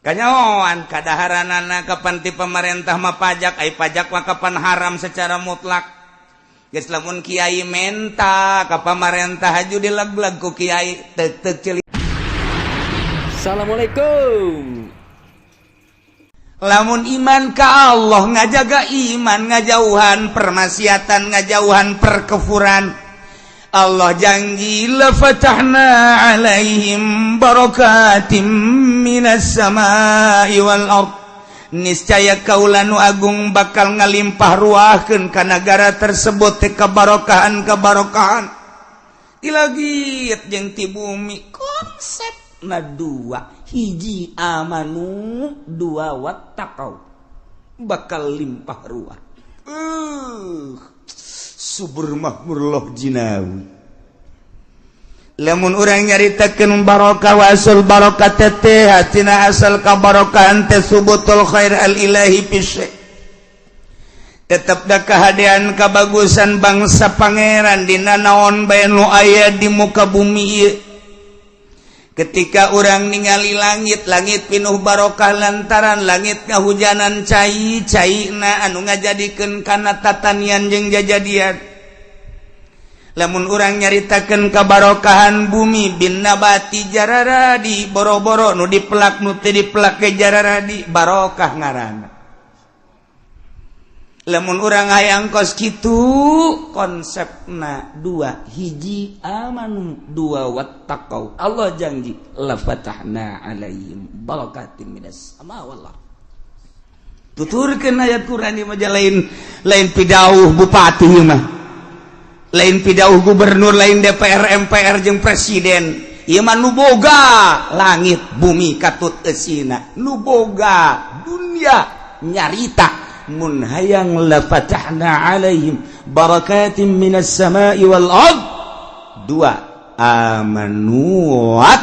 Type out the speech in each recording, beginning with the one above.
Kanyahoan kadaharanana kapan ti pemerintah mah pajak, ai pajak mah kapan haram secara mutlak. Geus lamun kiai menta ka pamarentah haju dileg-leg ku kiai tek-tek ceuli. Assalamualaikum. Lamun iman ka Allah, ngajaga iman, ngajauhan permaksiatan, ngajauhan perkefuran, Allah janji la fatahna alaihim barakatim minas samai wal ard, niscaya kaula nu agung bakal ngalimpah ruahkeun ka nagara tersebut teh kebarokahan kebarokahan ti langit jeung ti bumi. Konsep na dua, hiji amanu, dua wattaqau, bakal limpah ruah, subur makmur loh jinawi. Lamun urang nyaritakeun barokah, wasul barokah teh hatina asal kabarokahan teh subutul khair al ilahi fi syai', tetep da kahadean kabagusan bangsa pangeran dina naon bae nu aya di muka bumi ieu. Ketika orang ningali langit, langit pinuh barokah lantaran langit ngahujanan cai caina anu ngajadikeun kana tatanian jeung jajadian. Lamun urang nyaritakeun kabarokahan bumi bin nabati, jararadi boro-boro nu dipelak, nu teu dipelak ge jararadi barokah ngaranna. Lamun urang hayang kos kitu, konsepna dua, hiji amanu, dua wattaqau, Allah janji la fatahna alaihim barakatim minas sama wal ard. Tuturkeun ayat Quran ieu mah, lain lain pidauh bupati ieu mah, lain pidauh gubernur, lain DPR, MPR jeung presiden. Ieu mah nu boga langit bumi katut eusina, nu boga dunia nyarita mun hayang la fatahna alaihim barakatim minas samai wal ard, dua amanu wat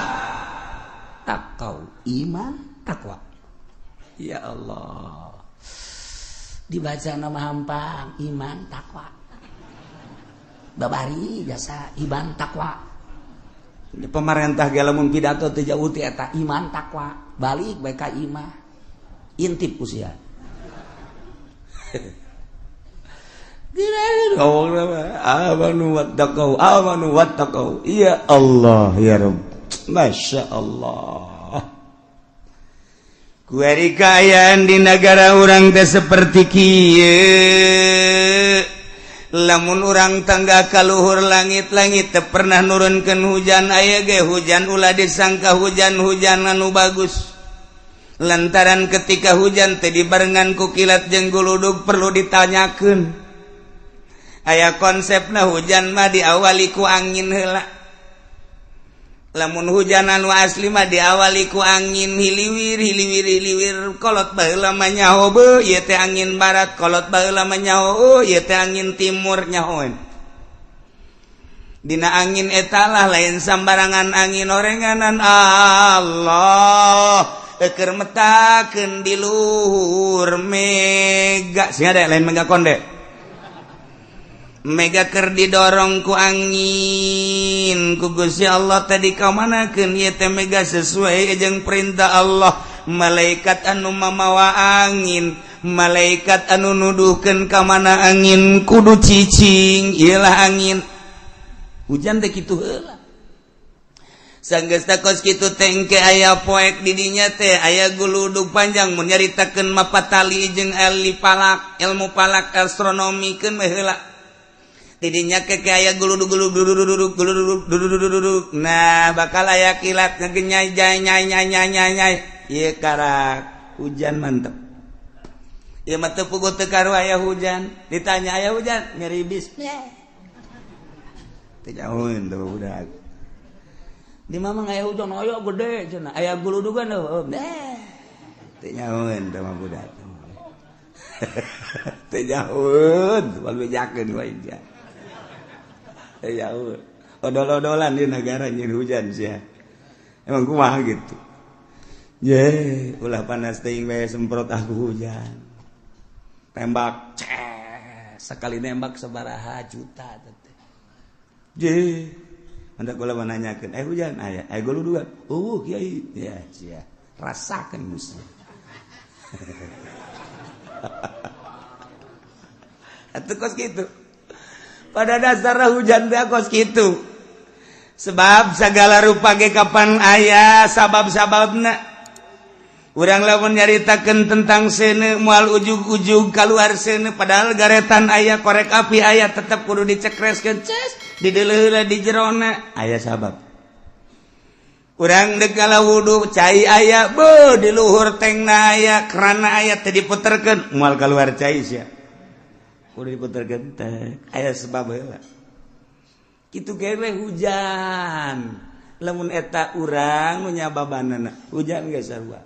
taqau, iman takwa. Ya Allah, dibaca nama hampang iman takwa, babari jasa iman takwa. Pemerintah ge lamun pidato teu jauh ti eta iman takwa, balik bae ka imah, intip usia. Amanu wattaqau, amanu wattaqau. Ya Allah ya Rabb, Masya Allah. Kuari kaayaan di negara urang teh seperti kieu. Lamun urang tangga kaluhur langit-langit teu pernah nurunkeun hujan, aya ge hujan ulah disangka hujan-hujan anu bagus, lantaran ketika hujan teh dibarengan ku kilat jeung guludug. Perlu ditanyakeun, aya konsepna hujan mah diawali ku angin heula. Lamun hujan anu asli mah diawali ku angin hiliwir hiliwir hiliwir. Kolot baheula mah nyaho beuh ieu teh angin barat, kolot baheula mah nyaho, oh ieu teh angin timur. Nyahoeun dina angin etalah, lain sambarangan angin orenganan Allah eker metakeun di luhur mega. Sing ada lain mega konde, mega keur didorong ku angin ku Gusti Allah tadi kamanakeun ieu teh mega sesuai jeung perintah Allah. Malaikat anu mamawa angin, malaikat anu nuduhkeun ka mana angin kudu cicing, ieulah angin hujan teh kitu heula. Sanggeus kos kitu tengke aya poek didinya teh aya guludug panjang. Mun nyaritakeun mapatali jeung ahli falak, ilmu falak, astronomi keun we heula. Tidinya ke aya guludug guludug guludug guludug guludug. Nah, bakal aya kilat ngegenyai jai nyai nyai nyai nyai nyai, ieu karak hujan mantep. Ieu mah teu puguh teu karu aya hujan. Ditanya aya hujan, ngeribis teu jauheun teu budak. Di mama aya hujan, aya gede cenah, aya guludugan heuh teu nyahoeun teh mah budak, teu nyahoeun, moal bejakeun wae sia, teu nyahoeun. Odol-odolan di negara nyeun hujan sia, emang kumaha gitu ye. Ulah panas teuing bae, semprot aku hujan, tembak ces, sekali nembak sabaraha juta teh je. Mantap kula menanyakeun, eh hujan aya, eh guludugan. Oh, kiai. Ya, sia. Rasakan musuh. Atuh kos kitu. Pada dasarnya hujan teh kos kitu. Sebab segala rupa ge kapan aya sabab-sababna. Urang lamun nyaritakeun tentang seuneu moal ujug-ujug kaluar seuneu padahal garetan aya korek api aya tetep kudu dicekreskeun ces dideuleuh di jerona aya sabab. Urang deuk ngala wudu cai aya beuh di luhur tengna aya kerana aya teu diputerkeun moal kaluar cai sia. Kudu diputerkeun teh aya sebab heula. Kitu ge we hujan. Lamun eta urang nu nyababanana hujan geus sarua.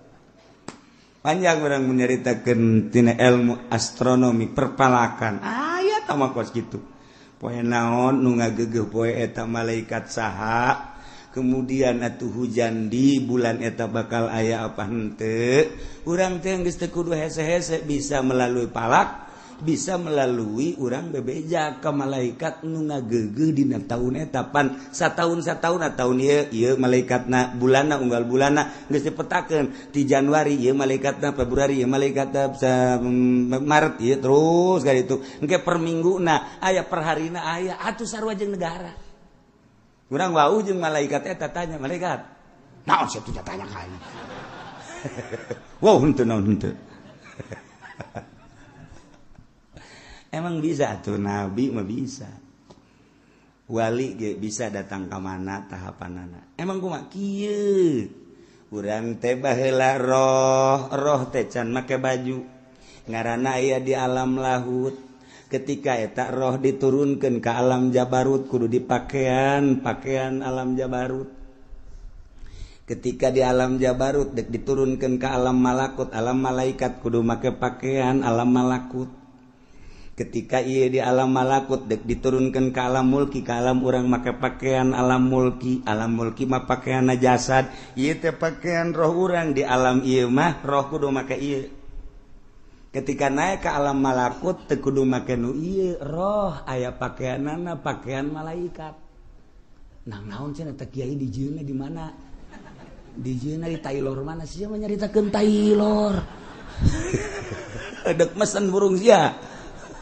Panjang orang menyeritakan tina ilmu astronomi perpalakan aya tah mah kos kitu. Poe naon nu ngagegeuh poe eta malaikat saha, kemudian atuh hujan di bulan eta bakal aya apa henteu. Urang teh geus teu kudu hese-hese bisa melalui palak, bisa melalui urang bebeja ka malaikat nu ngagegeuh dina taun eta pan sataun-sataun taun ieu ieu malaikatna bulanna unggal bulanna geus dipetakeun di Januari ieu malaikatna Februari ieu malaikatna Maret ieu terus ka ditu engke per mingguna aya per harina aya atuh sarua jeung negara. Urang wau jeung malaikat eta tanya malaikat naon sia teh tanya ka aing. Wow henteu naon henteu. Emang bisa tuh nabi mah bisa. Wali ge bisa datang ka mana tahapanana. Emang kumaha kieu? Urang teh baheula roh, roh teh can make baju. Ngaranna aya di alam lahut. Ketika eta roh diturunkeun ka alam jabarut kudu dipakean pakaian alam jabarut. Ketika di alam jabarut dek diturunkeun ka alam malakut, alam malaikat kudu make pakaian alam malakut. Ketika ia di alam malakut dek diturunkan ke alam mulki, ke alam urang make pakaian alam mulki, alam mulki mah pakaian jasad, ieu teh pakaian roh urang di alam ieu mah roh kudu make ieu. Ketika naik ke alam malakut teu kudu make nu ieu, roh aya pakaianana pakaian malaikat. Nang naon cenah teh kiai dijieunna di mana? Dijieunna di Taylor mana sia mah nyaritakeun Taylor. Dek mesen burung sia.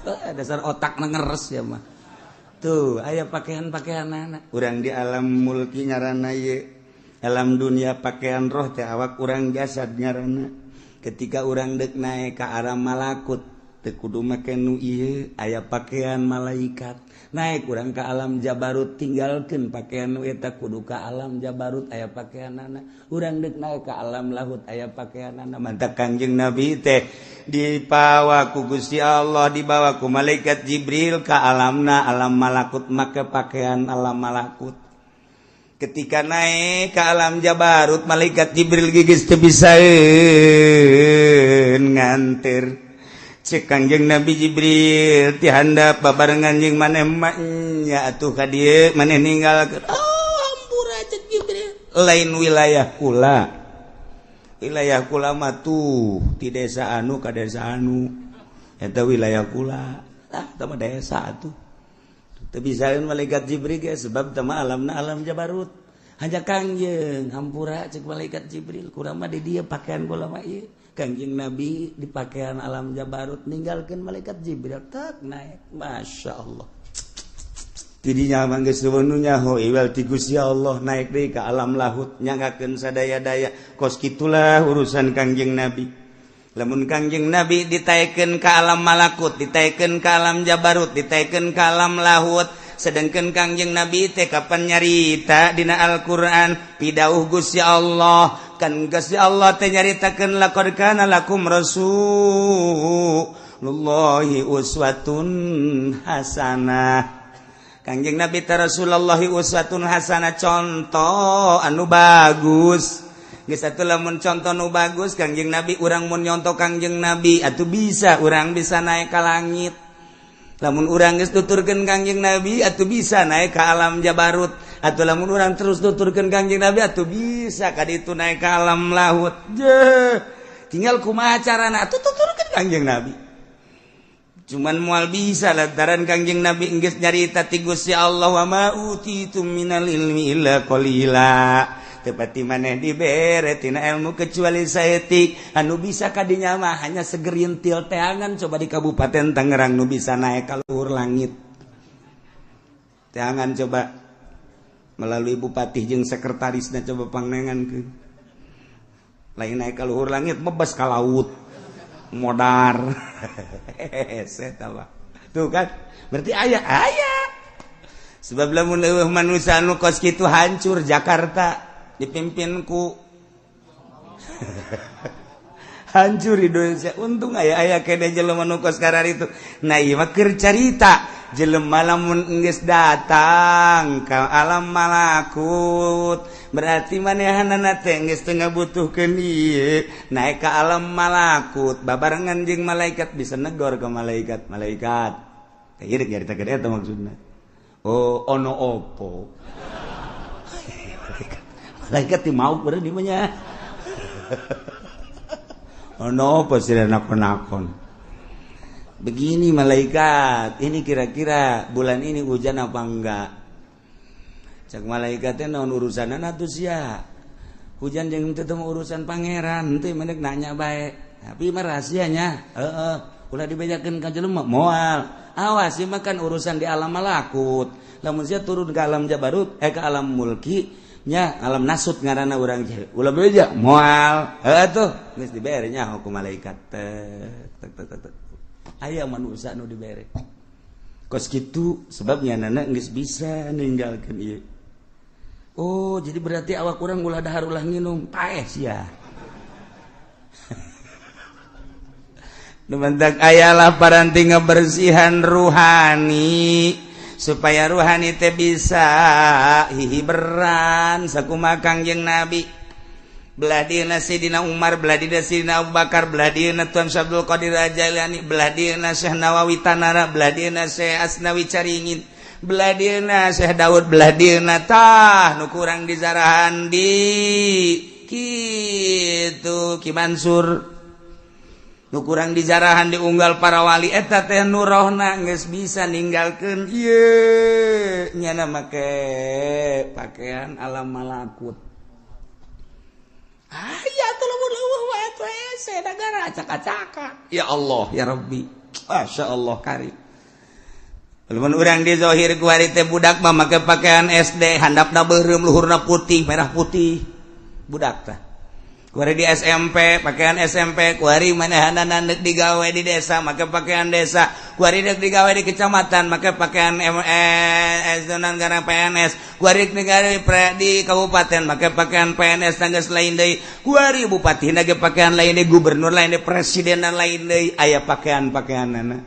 Dasar otak ngeres ya mah. Tuh, aya pakaian-pakaian anak. Urang di alam mulki ngaranna ieu. Alam dunia pakaian roh teh awak urang jasad ngaranna. Ketika urang deuk naik ka alam malakut teu kudu make nu ieu, aya pakaian malaikat. Naik urang ka alam jabarut tinggalkeun pakaian nu eta kudu ka alam jabarut aya pakaianana. Urang deuk naik ka alam lahut aya pakaianana. Mantak Kangjeng Nabi teh dipawa ku Gusti Allah, dibawa ku malaikat Jibril ka alamna alam malakut make pakaian alam malakut. Ketika naik ke alam jabarut malaikat Jibril geus teu bisaeun nganter. Cek Kangjeng Nabi Jibril ti handap babarengan jeung maneh mah nya atuh ka dieu maneh ninggalkeun. Oh hampura cek Jibril. Lain wilayah kula. Wilayah kula mah tuh ti desa anu ka desa anu. Eta wilayah kula. Ah tah mah desa atuh. Teu bisaeun malaikat Jibril ge sebab tah mah alamna alam jabarut. Hanya Kangjeng hampura cek malaikat Jibril kurang mah di dieu pakaian kula mah ieu. Kangjeng Nabi di pakaian alam jabarut ninggalkeun malaikat Jibril tak naik. Masya Allah. Tidinya mah geus nu nyaho iwal ti Gusti Allah naik deui ka alam lahut nyangakeun sadaya-daya. Kos kitulah urusan Kangjeng Nabi. Lamun Kangjeng Nabi ditaekeun ka alam malakut, ditaekeun ka alam jabarut, ditaekeun ka alam lahut. Sedangkan Kangjeng Nabi teh kapan nyarita dina Al-Qur'an pidauh Gusti Allah. Kan Gusti Allah teh nyaritakeun laqad kana lakum rasulullahi uswatun hasanah. Kangjeng Nabi teh Rasulullahi uswatun hasanah contoh anu bagus. Geus atuh lamun contoh nu bagus Kangjeng Nabi urang mun nyontoh Kangjeng Nabi atuh bisa urang bisa naik ka langit. Lamun urang geus tuturkeun Kangjeng Nabi atuh bisa naik ka alam jabarut. Atuh lamun urang terus tuturkeun Kangjeng Nabi atuh bisa ka ditu naik ka alam lahut. Jeh. Tinggal kumaha carana atuh tuturkeun Kangjeng Nabi. Cuman moal bisa lantaran Kangjeng Nabi geus nyarita ti Gusti Allah wa ma utitum minal ilmi illa qalila. Teu pati maneh dibere tina ilmu kecuali saeutik. Anu bisa kadinya mah hanya segerintil teangan coba di Kabupaten Tangerang nu bisa naik ka luhur langit. Teangan coba melalui bupati jeung sekretarisna coba pangnengankeun. Lain naik ka luhur langit bebas ka laut. Modar. Hese tuh kan berarti aya aya. Sebab lamun leuweuh manusia anu kos kitu hancur Jakarta dipimpin ku hancur Indonesia. Untung aya aya kene jelema nu kos kararitu. Nah ieu mah keur carita jelema lamun geus datang ka alam malakut berarti manehanana teh geus teu ngabutuhkeun ieu naik ka alam malakut babarengan jeung malaikat bisa negor ke malaikat. Malaikat teh ieu nyaritakeun eta maksudna. Oh ono opo malaikat malaikat ti mauk beureun di mah nya. Ono opo sih nakon-nakon. Begini malaikat, ini kira-kira bulan ini hujan apa enggak? Cak malaikatnya naon urusanana atuh sia. Hujan jeung teu urusan pangeran, teu mendek nanya bae. Tapi mah rahasianya, heeh, ulah dibejakeun ka jelema moal. Awas ieu mah kan urusan di alam malakut. Lamun sia turun ke alam jabarut, ke alam mulki, nya alam nasut ngaranna urang teh. Ulah beja moal. Heuh tuh, geus dibere nya ku malaikat. Tek tek tek tek. Aya manusia nu dibere. Kos kitu sebabnya nana geus bisa ninggalkeun ieu. Oh, jadi berarti awak urang ulah dahar ulah nginum, paeh sia. Nu mantak aya lah paranti ngabersihan ruhani supaya ruhani teh bisa hihiberan sakumaha Kangjeng Nabi. Belah dieuna Sidina Umar, belah dieuna Sidina Abu Bakar, belah dieuna Tuan Syekh Abdul Qadir Jailani, belah dieuna Syekh Nawawi Tanara, belah dieuna Syekh Asnawi Caringin, belah dieuna Syekh Daud, belah dieuna tah nu kurang dizarahan di kitu Ki Mansur. Nu kurang dijarahan diunggal para wali eta teh nu rohna geus bisa ninggalkeun ieu nyana make pakaian alam malakut. Aya atuh lamun leuweuh wae atuh hese nagara acak-acakan. Ya Allah ya Rabbi. Masya Allah karim. Lamun urang di zahir ku hari teh budak mah make pakaian SD handapna beureum luhurna putih merah putih. Budak tah. Kuari di SMP pakaian SMP, kuari manehanana deuk digawe di desa make pakaian desa, kuari deuk digawe di kecamatan make pakaian MS gara PNS, kuari digawe di kabupaten make pakaian PNS tanggas lain deui, kuari bupati ge pakaian lain deui, gubernur lain deui, presiden lain deui, aya pakaian-pakaianana.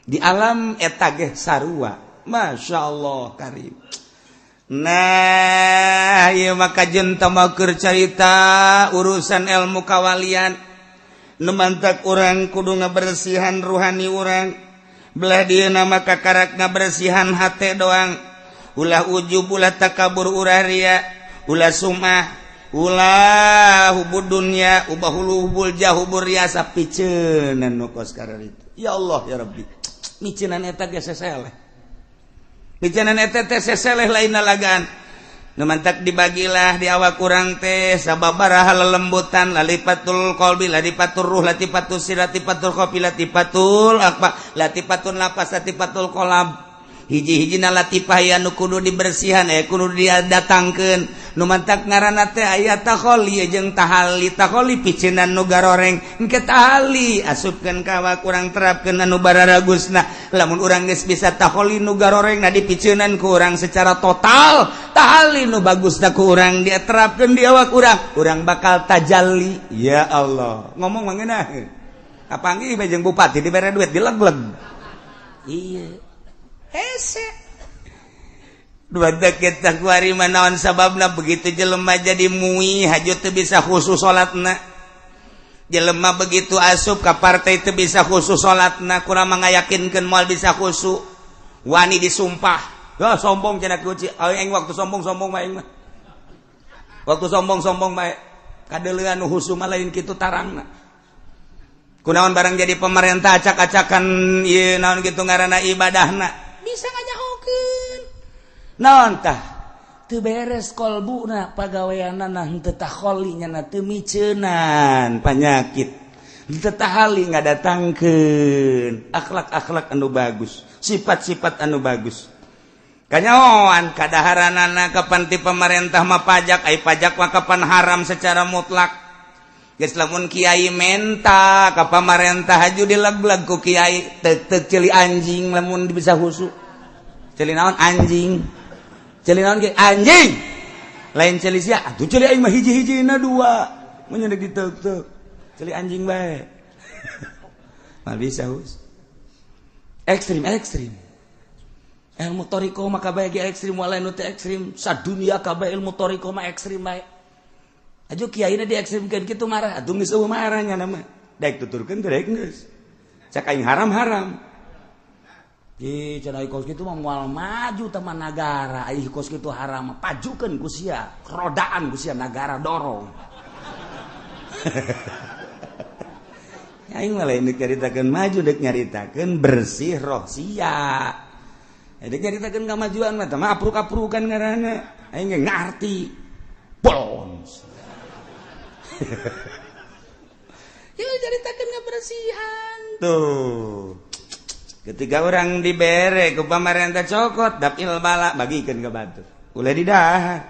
Di alam eta ge sarua. Masya Allah karim. Nah, ieu maka jeung tamakur carita urusan ilmu kawalian. Nu mantak urang kudu ngabersihan ruhani urang. Belah dieuna maka karak ngabersihan hate doang. Ulah ujub, ulah takabur, ulah ria, ulah sumah, ulah hubud dunya, ubah hubul jah, hubur riasa piceunan nu kos kararitu. Ya Allah ya Rabbi. Miceunan eta ge seseleh. Bicanan eta teh seseleh lain lalagaan. Nu mantak dibagilah di awak urang teh sababaraha lelembutan lalipatul qalbi lalipatul ruh latipatul sir latipatul khofi latipatul akfa latipatul nafas latipatul qalab. Hiji-hijina latifah aya nu kudu dibersihan aya kudu didatangkeun. Nu mantak ngaranna teh aya takholi jeung tahali. Takholi piceunan nu garoreng engke tahali asupkeun ka awak urang terapkeun anu bararagusna. Lamun urang geus bisa takholi nu garoreng na dipiceunan ku urang secara total, tahali nu bagusna ku urang diterapkeun di awak urang, urang bakal tajalli. Ya Allah, ngomong mah ngeunah. Kapanggih bae jeung bupati dibere duit dileg-leg. Iya. Hese. Dua kita kuari manaon sababna begitu jelema jadi mui haju teu bisa khusus salatna. Jelema begitu asup ka partai teu bisa khusus salatna, kurang mangayakinkeun moal bisa khusyuk. Wani disumpah. Wah sombong cenah kunci. Aing waktu sombong-sombong mah aing mah. Waktu sombong-sombong mah kadeuleuan nu khusyuk mah lain kitu tarangna. Kunaon barang jadi pemerintah acak-acakan ieu naon kitu ngaranna ibadahna. Bisa ngajahokeun. Naon tah? Teu beres kolbuna pagaweanana henteu takholi nya teu miceunan panyakit. Henteu tahali ngadatangkeun akhlak-akhlak anu bagus, sifat-sifat anu bagus. Kanyahoan kadaharanana kapan ti pamarentah mah pajak, ai pajak mah kapan haram secara mutlak. Geus lamun kiai menta ka pamarentah haju dileg-leg ku kiai teuk-teuk ceuli anjing lamun bisa husu. Ceuli naon anjing? Ceuli naon ge anjing. Lain ceuli sia, atuh ceuli aing mah hiji-hijina dua. Mun nya diteuk-teuk. Ceuli anjing bae. Mah bisa hus. Ekstrim ekstrim. Ilmu thariqah mah kabeh ge ekstrim walain nu teu ekstrim, sadunia kabeh ilmu thariqah mah ekstrim bae. Aju kiaina diekstrimkeun kitu marah, atuh geus eueuh marah nya mah. Daek tuturkeun teh daek geus. Cak aing haram-haram. Ih, cenah kos kitu mah moal maju teman nagara, ai kos kitu haram, pajukeun ku sia, rodaan ku sia nagara dorong. Aing mah lain deuk nyaritakeun maju, deuk nyaritakeun bersih roh sia. Deuk nyaritakeun kamajuan mah teh mah apruk-aprukan ngaranna. Aing ge ngarti. Bolons. Ieu nyaritakeun kabersihan. Tuh. Ketika orang dibere ku pamarentah cokot dapil bala bagikeun ka batur. Ulah didahar.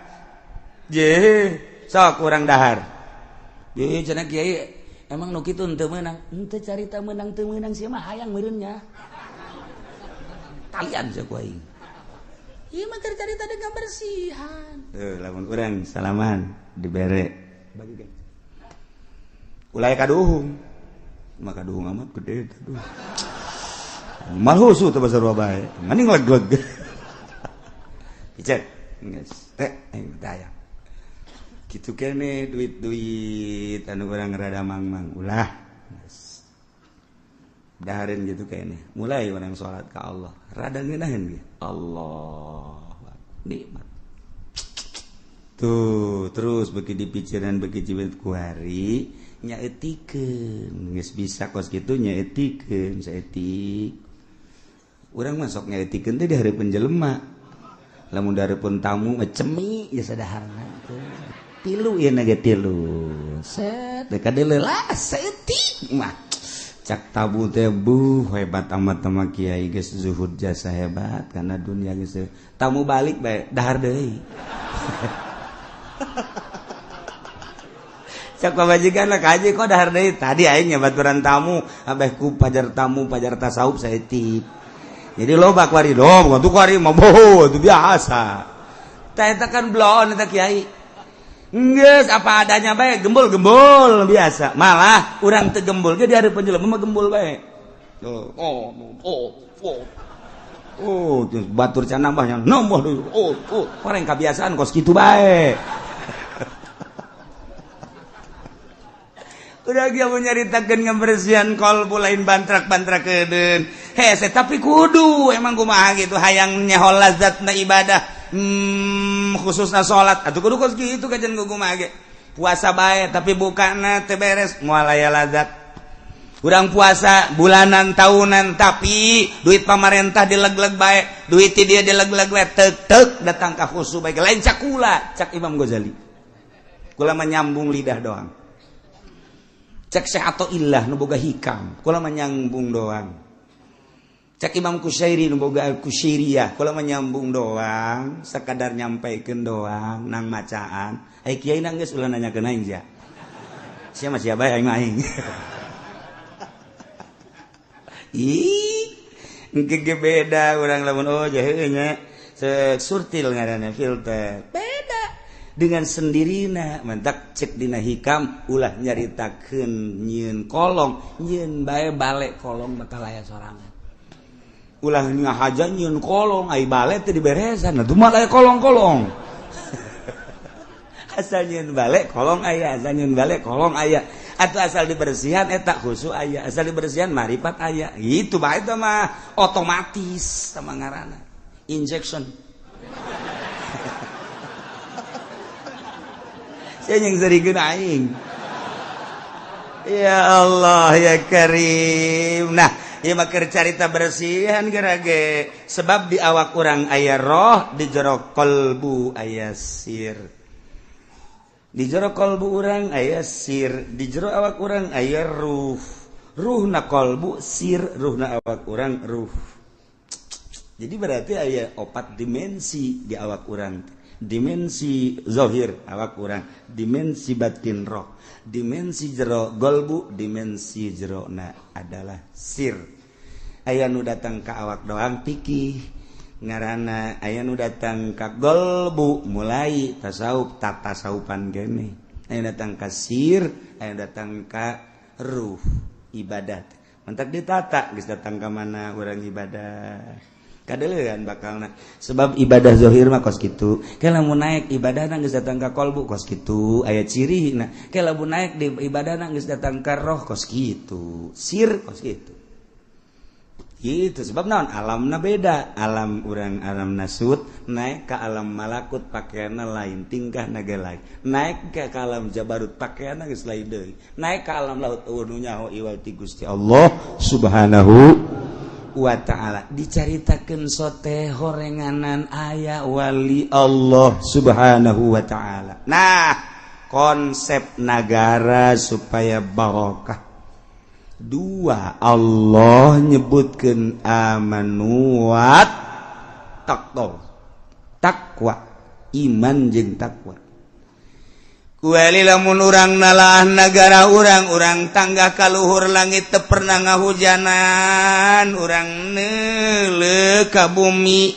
Je, sok urang dahar. Ye cenah kiai emang nu kitu henteu meunang. Henteu carita meunang teu meunang sia mah hayang meureun nya. Talian sia ku aing. Ieu mah keur carita dengan bersihan. Tuh lamun urang salaman dibere bagikeun. Ulah kaduhung. Mah kaduhung amat gede teh duh. Malhusu teh basarua bae. Mending leg-leg. Picet. Geus teh aing teh. Kitu kene duit-duit anu urang rada mangmang ulah. Geus. Dahareun gitu kene. Mulai urang salat ka Allah. Rada ngeunaheun ge. Allah nikmat. Tuh, terus beuki dipikiran beuki jibet ku hari nyaetikeun. Geus bisa kos kitu nyaetikeun saeutik. Urang mah sok nyaetikeun teh di hareupeun jelema. Lamun di hareupeun tamu mah cemi geus sadaharna teh. Tilu ieu na ge tilu. Set teh kadeuleuh saeutik mah. Cak tabu teh buh hebat amat sama kiai geus zuhud jasa hebat karena dunia geus tamu balik bae dahar deui. Cak pamajikan lah kaji kok dahar deui tadi aing nyabaturan tamu abeh ku pajar tamu pajar tasawuf saeutik. Jadi loba kuari loba tuh kuari mah boho itu biasa. Tah eta kan bloon eta kiai. Geus apa adanya bae gembul-gembul biasa. Malah urang teu gembul ge di hareupeun jelema mah gembul bae. Oh oh oh oh. Oh, batur can nambahnya nambah deui. Oh, oh, orang kebiasaan kos kitu bae. Udah dia mau nyaritakeun ngebersihan kolbu lain bantrak-bantrak kedeun. Hese tapi kudu emang kumaha gitu hayang nyeho lazatna ibadah. Khususna salat atuh kudu kos kitu kajian kumaha ge. Puasa bae tapi bukana teu beres moal aya lazat. Urang puasa bulanan tahunan tapi duit pamarentah dileg-leg bae, duit ti dia dileg-leg bae teuk-teuk datang ka khusu bae lain cakula cak Imam Ghazali. Kula menyambung lidah doang. Cek Syekh Athaillah nu boga hikam, kula menyambung doang. Cek Imam Kusyairi nu boga Al-Kusyairiyah, kula menyambung doang, sekadar nyampaikeun doang nang macaan. Ai kiai nang geus ulah nanyakeun aing sia. Sia mah sia bae aing mah aing. Ih, engke ge beda urang lamun oh jahe nya surtil ngaranna filter. Beda dengan sendirina mentak cek dina hikam ulah nyaritakeun nyieun kolong nyieun bae balik kolong bakal aya sorangan ulah ngahaja nyieun kolong ai bale teu diberesan atuh mah aya kolong-kolong asal nyieun bale kolong aya asal nyieun bale kolong aya atau asal dibersihan eta khusu aya asal dibersihan marifat aya gitu bae eta mah otomatis sama ngaranna injection. Saya yang serikeun aing. Ya Allah ya Karim. Nah, Ieu mah keur carita bersihan gerage. Sebab di awak urang aya roh, di jero kolbu aya sir. Di jero kolbu urang aya sir, di jero awak urang aya ruh. Ruhna kolbu sir, ruhna awak urang ruh. Jadi berarti aya opat dimensi di awak urang. Dimensi zahir awak urang, dimensi batin roh, dimensi jero golbu, dimensi jero na adalah sir. Aya nu datang ka awak doang pikih ngarana, aya nu datang ka golbu mulai tasawuf tatasawupan gene, aya datang ka sir, aya datang ka ruh ibadat. Mantak ditata geus datang ka mana urang ibadah. Kadeuleun bakalna. Sebab ibadah zahir mah kos kitu. Ke lamun naik ibadahna geus datang ka kolbu kos kitu, aya cirina. Ke lamun naik di ibadahna geus datang ka roh kos kitu, sir kos kitu. Gitu sebab naon alamna beda, alam urang alam nasut naik ke alam malakut pakaianna lain, tingkahna ge lain. Naik ke alam jabarut pakaianna geus lain deui. Naik ke alam laut eueuh nu nyaho iwal ti Gusti Allah Subhanahu wa ta'ala. Dicaritakeun sote horenganan aya wali Allah Subhanahu wa ta'ala. Nah, konsep nagara supaya barokah. Dua, Allah nyebutkeun amanu wa taqwa. Takwa, iman jeung takwa. Kuali lamun urang nalaah nagara urang, urang tangga kaluhur langit teu pernah ngahujanan, urang neuleuh ka bumi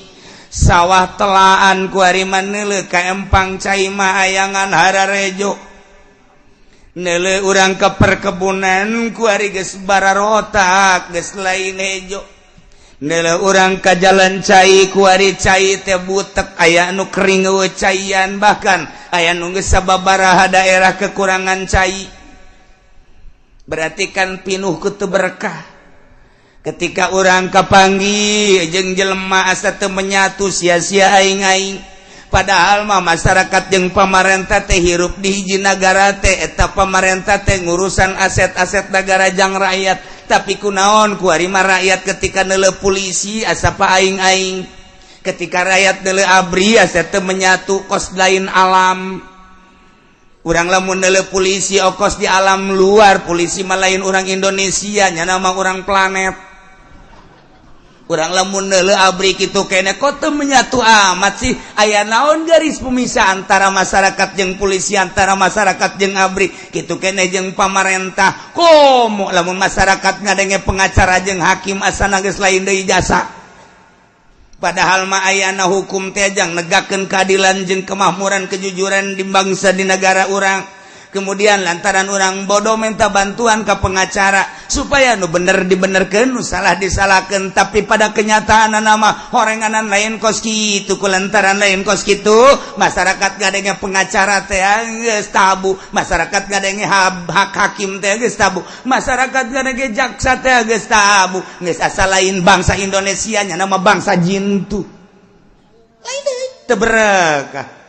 sawah telaan kuari mah neuleuh ka empang cai mah ayangan hararejo. Neuleuh urang ka perkebunan kuari geus bararotak geus lain hejo. Neuleuh urang ka jalan cai kuari cai teh butek aya nu kering eueuh caian, bahkan aya nu geus sababaraha daerah kekurangan cai. Berarti kan pinuh ku teu berkah. Ketika urang kapanggih jeung jelema asa teu menyatu sia-sia aing-aing. Padahal mah masyarakat jeung pamarentah teh hirup di hiji nagara teh, eta pamarentah teh ngurusan aset-aset nagara jang rakyat. Tapi kunaon kuari mah rakyat ketika neuleuh polisi asa pa aing-aing, ketika rakyat neuleuh ABRI asa teu menyatu kos lain alam. Urang lamun neuleuh polisi okos di alam luar, polisi mah lain urang Indonesia, nyana mah urang planet. Urang lamun neuleuh ABRI kitu kene kok teu menyatu amat sih, aya naon garis pemisah antara masyarakat jeung polisi, antara masyarakat jeung ABRI kitu kene jeung pamarentah. Komo lamun masyarakat ngadenge pengacara jeung hakim asana geus lain deui jasa. Padahal mah ayana hukum teh jang negakeun keadilan jeung kemakmuran kejujuran di bangsa di negara urang. Kemudian lantaran orang bodoh minta bantuan ke pengacara supaya nu bener dibenerkeun, nu salah disalahkeun, tapi pada kenyataan nama horenganan lain kos kitu, ku lantaran lain kos kitu masyarakat ngadenge pengacara teh geus tabu, masyarakat ngadenge hak hakim teh geus tabu, masyarakat ngadenge jaksa teh geus tabu, geus asa lain bangsa Indonesia nya nama bangsa jintu. Lain deui teu berekah.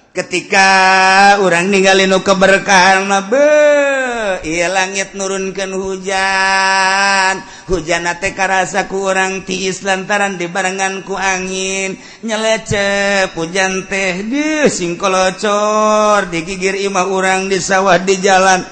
Ketika orang ninggalin nu keberkahan mah beuh, ieu langit nurunkeun hujan, hujan teh karasa ku urang tiis lantaran dibarengan ku angin nyelecep hujan teh deuh singkolocor digigir imah urang di sawah di jalan.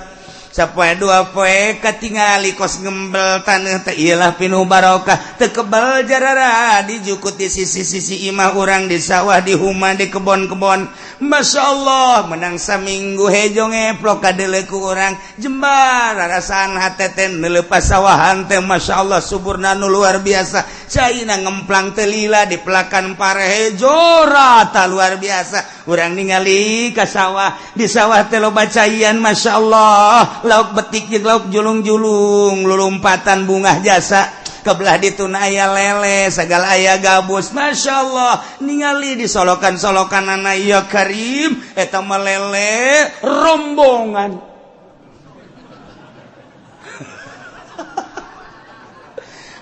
Sapoe dua poe katingali kos ngembel taneuh teh iyalah pinuh barokah teu kebal jarara dijukut di sisi-sisi imah urang di sawah di huma di kebon-kebon. Masya Allah menang saminggu hejo ngeplok kadeuleu ku urang jembar rarasaan hate teh neuleuh sawahan teh Masya Allah suburna nu luar biasa, caina ngemplang teu lila di pelakan pare hejo rata luar biasa. Urang ningali ka sawah, di sawah teh loba caian Masya Allah, lauk betik jeung lauk julung-julung lulumpatan bungah jasa, kebelah dituna aya lele segala aya gabus Masya Allah ningali di solokan-solokan anak ya karim eta mah lele rombongan.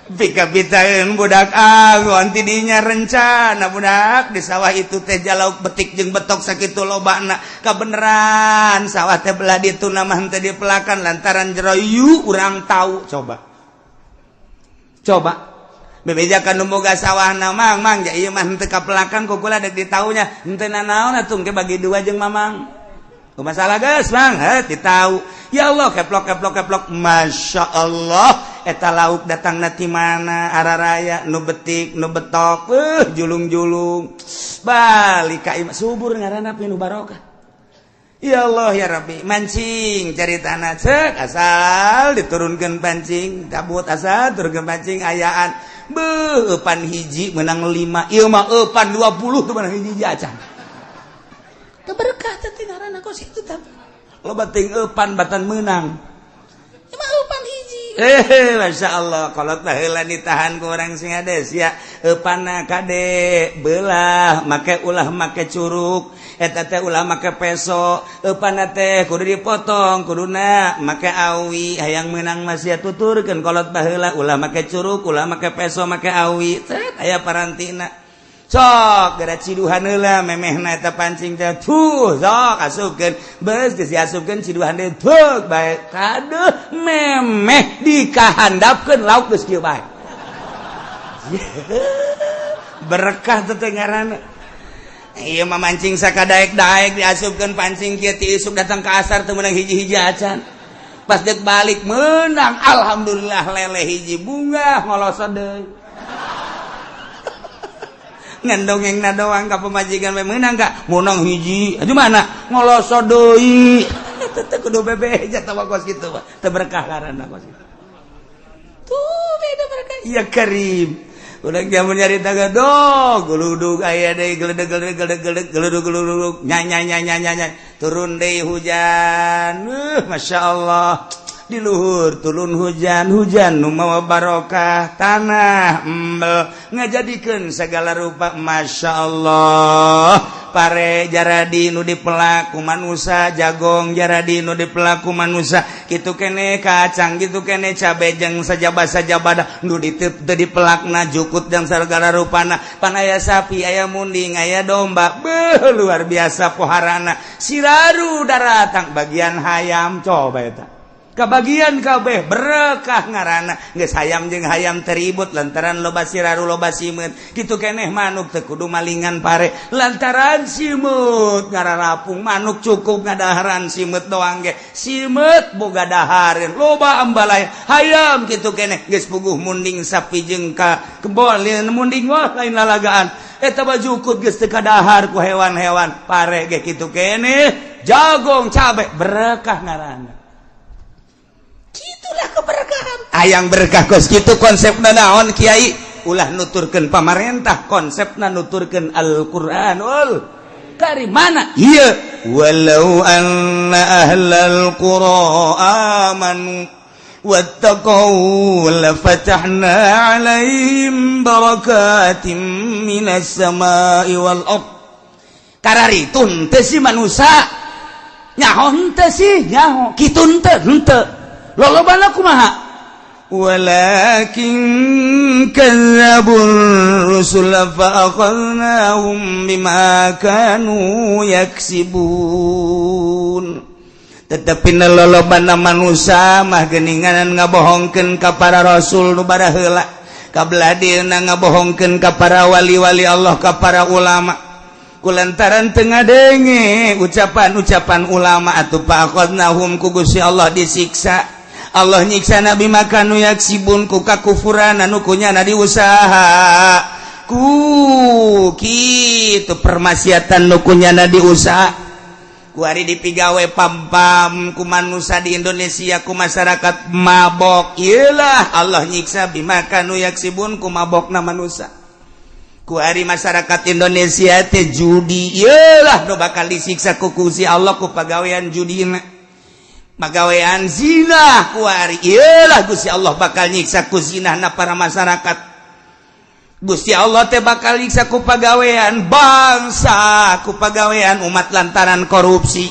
Pika-pitaeun budak agon tidinya rencana budak di sawah itu teh jalauk betik jeung betok sakitu lobana kabeneran sawah teh belah ditu mah teh dipelakan lantaran jero yu urang tahu coba. Coba bebejakan nu boga sawahna, "Mang, Mang, ja ieu mah henteu kapelakan ku kula, dek ditaunya henteu nanaon atuh, engke bagi dua jeung Mamang." Masalah geus, Mang, heh ditau. Ya Allah, keplok keplok keplok, Masya Allah, eta lauk datang ti mana araraya, nu betik nu betok, julung-julung balik ka imah. Subur ngaranna, pinuh barokah. Ya Allah ya Rabbi, mancing cari tanah cek asal diturunkan pancing cabut, asal turunkan pancing ayaan. Beuh, eupan hiji menang 5, ieu mah eupan 20 tuh menang hiji acan. Teu berkah teh ngaranna kos kitu, tapi loba teuing eupan batan menang. Ieu mah eupan hiji. Eh, Masya Allah, kolot baheula ditahan ku orang Singades ya, eupanna kade belah make, ulah make curuk eta teh, ulah make peso, eupanna teh kudu dipotong, kuduna make awi hayang menang masih. Tuturkeun kolot baheula, ulah make curuk, ulah make peso, make awi. Cet, aya parantina, sok gara ciduhan heula memehna eta pancing teh, tuh sok asupkeun, beus geus diasupkeun, ciduhan deui, tuh bae kaduh memeh dikahandapkeun lauk geus kieu bae. Berkah teh ngaranna. Iya mah mancing sakadaek-daek, diasupkeun pancing kieu ti isuk datang ke asar teu meunang hiji-hiji acan. Pas dek balik menang, alhamdulillah, lele hiji, bunga ngolosot deui. Ngan dongengna doang ka pamajikan we, meunang ka? Meunang hiji. Aju mana? Ngolosot deui. Teu kudu bebeja tawa kos kitu mah. Teu berkah ngaranna kos kitu. Tuh beda berkah. Ya Karim. Udah jamun nyari dog geludug aya deui, geledeg geledeg geledeg geledeg geludug geludug, nyanya nyanya nyanya, turun deui hujan. Masya Allah, di luhur turun hujan, hujan nu mawa barokah, tanah embel ngajadikeun segala rupa. Masya Allah, pare jaradi nu dipelak ku manusa, jagong jaradi nu dipelak ku manusa, kitu kene kacang, kitu kene cabe jeung sajaba sajabada nu diteup teu dipelakna, jukut dan segala rupana. Pan aya sapi, aya munding, aya domba, beuh, luar biasa poharana. Siraru daratang bagian hayam, coba eta kebagian kabeh, berkah ngaranna. Geus hayam jeung hayam teribut lantaran loba siraru, loba simeut. Kitu keneh manuk, teu kudu malingan pare lantaran simeut ngararapung. Manuk cukup ngadaharan simeut doang ge, simeut boga dahareun, loba ambalaya. Hayam kitu keneh, geus puguh munding sapi jeung ka kebon munding, wah, lain lalagaan eta bajukut, geus teu kadahar ku hewan-hewan. Pare ge kitu keneh, jagong, cabe, berkah ngaranna. Itulah keberkahan. Hayang berkah kos kitu konsepna naon, Kiai? Ulah nuturkeun pamarentah, konsepna nuturkeun Al-Qur'anul Karim. Mana ieu? Walau anna ahlal qura amanu wattaqau lafatahna 'alaihim barakatim minas sama'i wal ard. Kararitu henteu sih manusia? Nyaho henteu sih? Nyaho. Kitu henteu? Henteu. Lolobana kumaha? Walakin kadzdzabur rusul fa akhadnahum bima kanu yaksibun. Tetapi lolobana manusia mah geninganan ngabohongkeun ka para rasul nu baraheula, kabeladina ngabohongkeun ka para wali-wali Allah, ka para ulama, kulantaran teu ngadenge ucapan-ucapan ulama atuh, fa akhadnahum, ku Gusti Allah disiksa. Allah nyiksa nabi makanu yaksibun, ku kakufuran anu kunyana diusaha, ku kitu permaksiatan nu kunyana diusaha. Kuari dipigawe pam-pam ku manusia di Indonesia, ku masyarakat mabok. Iyalah Allah nyiksa bima kanu yaksibun, ku mabokna manusia. Kuari masyarakat Indonesia teh judi, iyalah nu bakal disiksa ku Gusti Allah ku pagawean judina. Pagawean zina kuari, iyalah Gusti Allah bakal nyiksa ku zinahna para masyarakat. Gusti Allah teh bakal nyiksa ku pagawean bangsa, ku pagawean umat lantaran korupsi.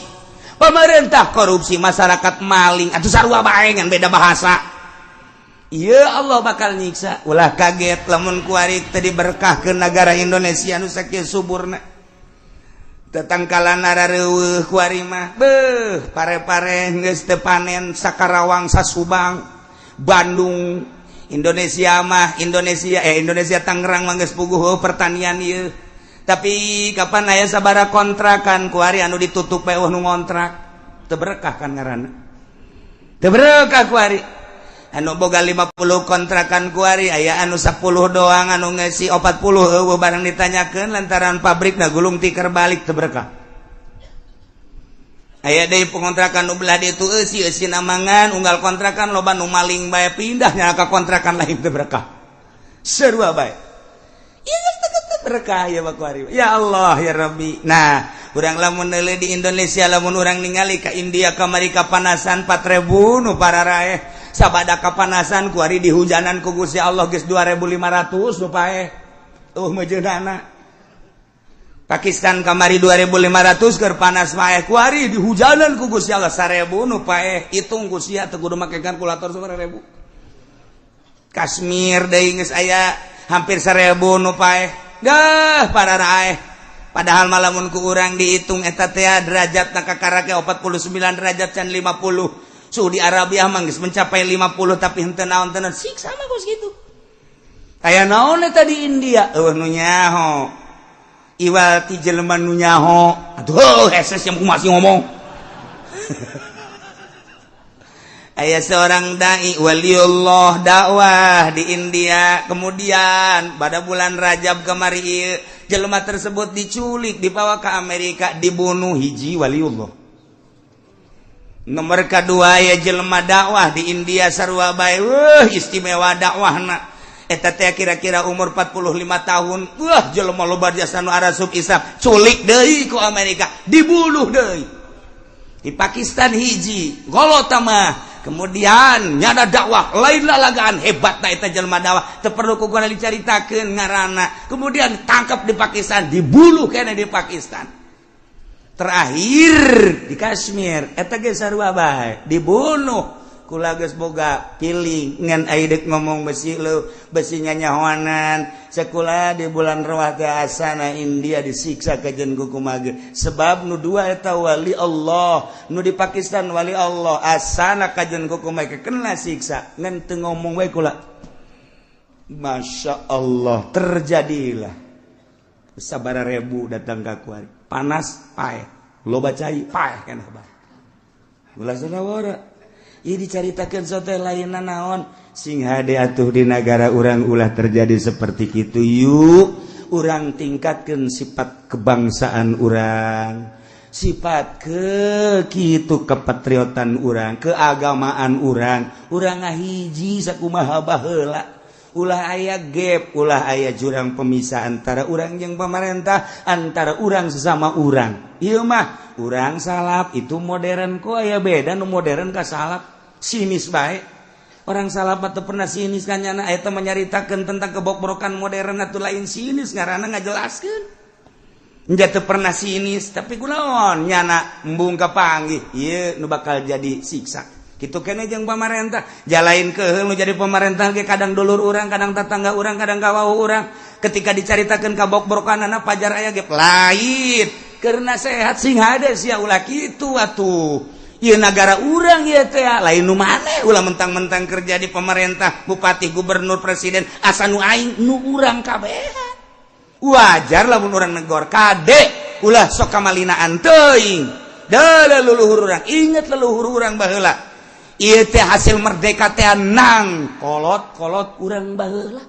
Pemerintah korupsi, masyarakat maling atau sarua bae, ngan beda bahasa. Iya, Allah bakal nyiksa. Ulah kaget lamun kuari tadi berkah ke negara Indonesia nu sakieu suburna, tetangkalan rareuweuh kuari mah. Beuh, pare-pare geus teu panen, Sakarawang, Sasubang, Bandung. Indonesia mah Indonesia Indonesia Tangerang mah geus puguh pertanian ieu. Tapi kapan aya sabara kontrakan kuari anu ditutup bae nu ngontrak. Teu berkah kan ngaranna. Teu berkah kuari. Anu boga 50 kontrakan kuari aya anu 10 doang anu ngeusi 40 eueuh barang ditanyakeun lantaran pabrikna gulung tikar balik teu berkah. Aya deui pengontrakan nu belah ditu eusi eusi namangan unggal kontrakan loba nu maling bae pindahnya ka kontrakan lain teu berkah. Sarua bae. Ieu geus teu berkah ya kuari. Ya Allah ya Rabbi. Nah, urang lamun neuleuh di Indonesia lamun urang ningali ka India kamari kapanasan 4000 nu pararaeh sabada kapanasan kuari di hujanan ku Gusti Allah geus 2500 nu paeh. Tuh meujeunana. Pakistan kamari 2500 keur panas paeh kuari di hujanan ku Gusti Allah 1000 nu paeh. Hitung ku sia teu kudu make kalkulator 1000. Kashmir deui geus aya hampir 1000 nu paeh. Dah pararaeh. Padahal malamun ku urang dihitung eta teh derajatna kakarake 49 derajat can 50. Saudi Arabia mah geus mencapai 50 tapi henteu naon-naon siksa mah kos kitu. Aya naon eta di India? Eueuh nu nyaho. Iwal ti jelema nu nyaho. Aduh, heses yang masih ngomong. Aya seorang dai waliullah dakwah di India. Kemudian pada bulan Rajab kamari jelema tersebut diculik, dibawa ke Amerika, dibunuh hiji waliullah. Nomor kedua ya jelema dakwah di India sarua bae, wah istimewa dakwahna. Eta teh kira-kira umur 45 tahun. Wah jelema loba jasa nu arasup Islam, culik deui ku Amerika, dibunuh deui. Di Pakistan hiji, golota mah. Kemudian nyada dakwah, lain lalagaan hebat na eta jelema dakwah, teu perlu ku guna dicaritakeun ngaranna. Kemudian tangkap di Pakistan, dibunuh kene di Pakistan. Terakhir di Kashmir, eta ge sarua bae, dibunuh. Kula geus boga piling ngan ai deuk ngomong besi leu, besi nyanyahoanan. Sekolah di bulan Rawah teh asana India disiksa kajen ku kumaha. Sebab nu dua eta wali Allah, nu di Pakistan wali Allah, asana kajen ku kumaha kena siksa. Ngan teu ngomong we kula. Masya Allah, terjadilah sabara ribu datang ka kuari. Panas paeh, loba cai paeh keneh bae. Ulah sanawara. Ieu dicaritakeun sote lainna naon sing hade atuh di nagara urang ulah terjadi seperti kitu. Yuk urang tingkatkeun sifat kebangsaan urang, sifat ke kitu kepatriotan urang, keagamaan urang. Urang ngahiji sakumaha baheula. Ulah aya gap, ulah aya jurang pemisah antara urang jeung pemerintah, antara urang sesama urang. Ieu mah urang salaf itu modern kok aya beda nu modern ka salaf. Sinis bae. Orang salaf teu pernah sinis kan nyana eta menyaritakeun tentang kebokbrokan modern atuh lain sinis ngaranna ngajelaskeun. Nya teu pernah sinis tapi kunaon nyana embung kapanggih ieu nu bakal jadi siksa. Kitu kene jeung pamarentah, jalain keuheul nu jadi pamarentah ge kadang dulur urang, kadang tetangga urang, kadang kawauh urang. Ketika dicaritakeun kabokbrokanana pajar aya ge lain. Keur nasehat sing hade sia ulah kitu atuh. Ieu nagara urang ieu teh lain nu maneh ulah mentang-mentang kerja di pemerintah, bupati, gubernur, presiden asa nu aing nu urang kabehan. Wajar lamun urang negor kade ulah sok kamalinaan teuing. Deuleu leluhur urang, inget leluhur urang baheula. Ieu teh hasil merdeka teh nang kolot-kolot urang baheula.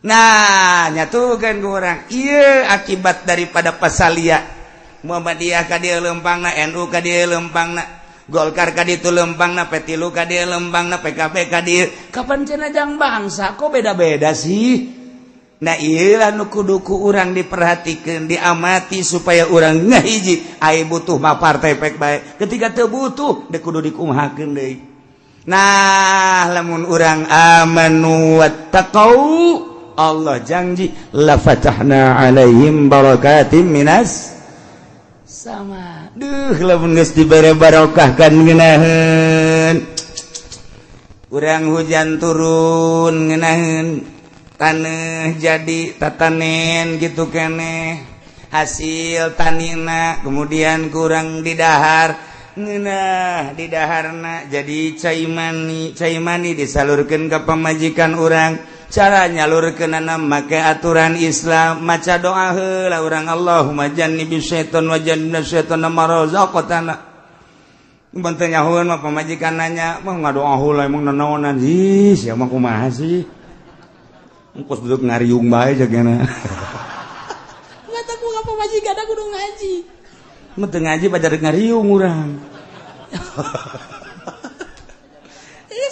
Nah, nyatukeun ku urang. Ieu akibat daripada pasalia Muhammadiyah ka dieu lempangna, NU ka dieu lempangna, Golkar ka ditu lempangna, P3 ka dieu lempangna, PKB ka dieu. Kapan cenah jang bangsa kok beda-beda sih? Nah ieu nu kudu ku urang diperhatikeun, diamati supaya urang ngahiji. Ai butuh mah partai pek bae. Ketika teu butuh deuk kudu dikumahakeun deui. Nah, lamun urang amanu wattaqau, Allah janji la fatahna alaihim barakatim minas sama. Duh, lamun geus dibere barokah kan ngeunaheun. Urang hujan turun ngeunaheun, taneuh jadi tatanen gitu keneh. Hasil tanina kemudian kurang didahar Ngeunah di daharna jadi cai mani disalurkeun ka pamajikan urang. Cara nyalurkeunana make aturan Islam, maca doa heula urang Allahumma jannibis syaiton wa jannibna syaiton ma razaqtana. Mun teu nyahueun mah pamajikan nanya, "Mah ngadoa heula emang nanaonan?" Ih, sia mah kumaha sih? Engkos duduk ngariung bae jagana. Mata ku ka pamajikan kudu ngaji. Mun teu ngaji pada rek ngariung urang.